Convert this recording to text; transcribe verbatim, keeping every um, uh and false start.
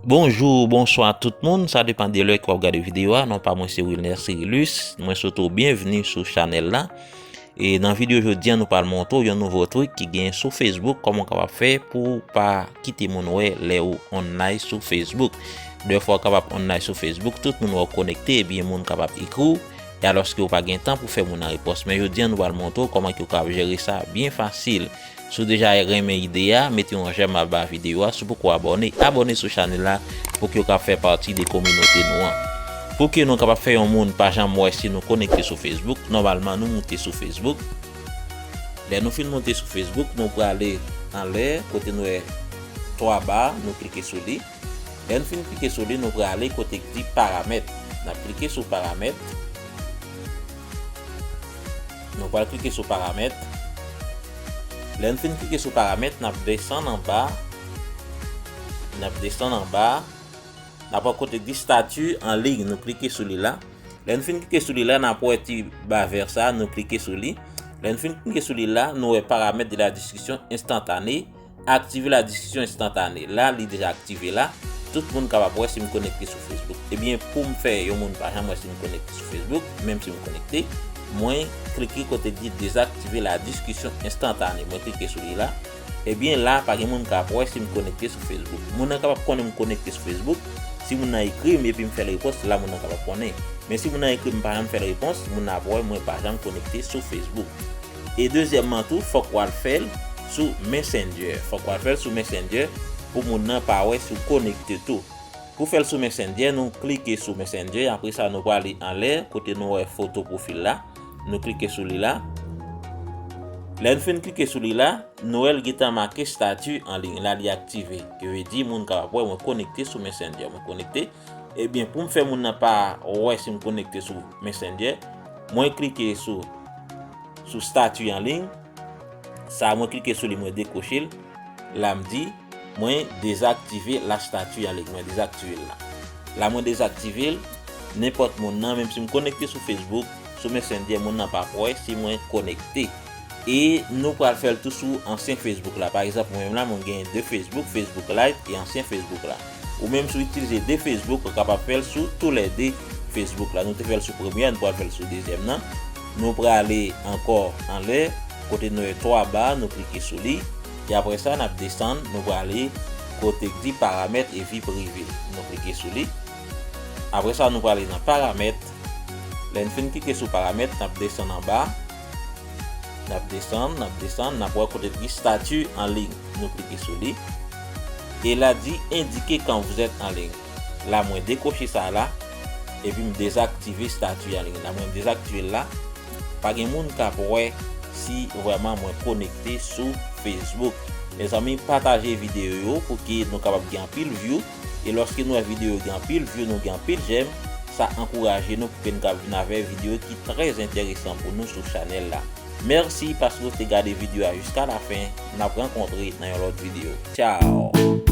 Bonjou, bonswa tout moun, sa depann de lè ke w ap gade videyo a. Non pa mwen se Wilner Cyrilus, mwen swete w byenvni sou chanèl la. E nan videyo jodi a, nou pral montre w yon nouvo trik ki gen sou Facebook, kòman w kapab fè pou w pa kite moun wè lè w online sou Facebook. Dèfwa w kapab online sou Facebook, tout moun wè w konekte, ebyen moun kapab ekri w, e alòske w pa gen tan pou fè moun nan repons. Men jodi a, nou pral montre w kòman ke w kapab jere sa byen fasil. Si w deja renmen ide a, mete yon jèm anba videyo a. Si w poko abòne, abòne sou chanèl la pou ke w ka fè pati de kominote nou an. Pou ke nou kapab fè yon moun pa janm wè si nou konekte sou Facebook, nòmalman nou moute sou Facebook. Lè nou fin moute sou Facebook, nou prale anlè, kote nou wè twa ba, nou klike sou li. Lè n fin klike sou li, nou prale kote k di paramèt. N ap klike sou paramèt. Nou pral klike sou paramèt. Lè n fin klike sou paramèt, n ap desann anba. N ap desann anba. N ap wè kote k di statut en ligne, nou klike sou li la. Lè n fin klike sou li la, n ap wè ti ba vè sa, nou klike sou li. Lè n fin klike sou li la, nou wè paramèt de la discussion instantanée. Activer la discussion instantanée. La, li deja aktive la. Tout moun kapab wè si m konekte sou Facebook. Ebyen, pou m fè yon moun pa janm wè si m konekte sou Facebook, menm si m konekte, mwen klike kote ki di désactiver la discussion instantanée. Mwen klike sou li la. Ebyen, la, pa gen moun k ap wè si m konekte sou Facebook. Moun nan kapab konnen m konekte sou Facebook. Si moun nan ekri m epi m fè l repons, la moun nan kapab konnen. Men si moun nan ekri m, m pa janm fè l repons, moun nan ap wè mwen pa janm konekte sou Facebook. E dezyèmman tou, fòk w al fè l sou Messenger. Fòk w al fè l sou Messenger pou moun nan pa wè si w konekte tou. Pou fè l sou Messenger, nou klike sou Messenger, apre sa nou prale anlè, kote nou wè foto pwofil la. Nou klike sou li la. Lè n fin klike sou li la, nou wè l gentan make statut en ligne. La li aktive. Ki vle di moun kapab wè mwen konekte sou Messenger. Mwen konekte. Ebyen, pou m fè moun nan pa wè si m konekte sou Messenger, mwen klike sou sou statut en ligne. Sa mwen klike sou li, mwen dekwoche l. La m di, mwen dezaktive la statut en ligne. Mwen dezaktive l la. La mwen dezaktive l, nenpòt moun nan, menm si m konekte sou Facebook, sou Messenger, moun nan p ap wè si mwen konekte. E nou pral fè l tou sou ansyen Facebook la. Pa egzanp, mwen menm la, mwen gen de Facebook, Facebook Lite e ansyen Facebook la. Ou menm si w itilize de Facebook, ou kapab fè l sou toulède Facebook la. Nou te fè l sou premye a, nou pral fè l sou dezyèm nan. Nou prale ankò anlè, kote nou wè twa ba, nou klike sou li. E apre sa, n ap desann, nou prale kote k di paramèt e vi prive. Nou klike sou li. Apre sa, nou prale nan paramèt. Lè n fin klike sou paramèt, n ap desann anba. N ap desann, n ap desann, n ap wè kote ki statut en ligne. Nou klike sou li. E la di indiquez quand vous êtes en ligne. La mwen dekwoche sa la, epi m dezaktive statut en ligne. La mwen dezaktive l la. Pa gen moun k ap wè si vrèman mwen konekte sou Facebook. Mezanmi, pataje videyo yo pou ke nou kapab gen anpil view. E lòske nou wè videyo gen anpil view, nou gen anpil j'aime, sa ankouraje nou pou ke n ka vin avè videyo ki trè enteresan pou nou sou chanèl la. Mèsi paske w te gade videyo a jiska lafen. N ap rankontre nan yon lòt videyo. Tchao!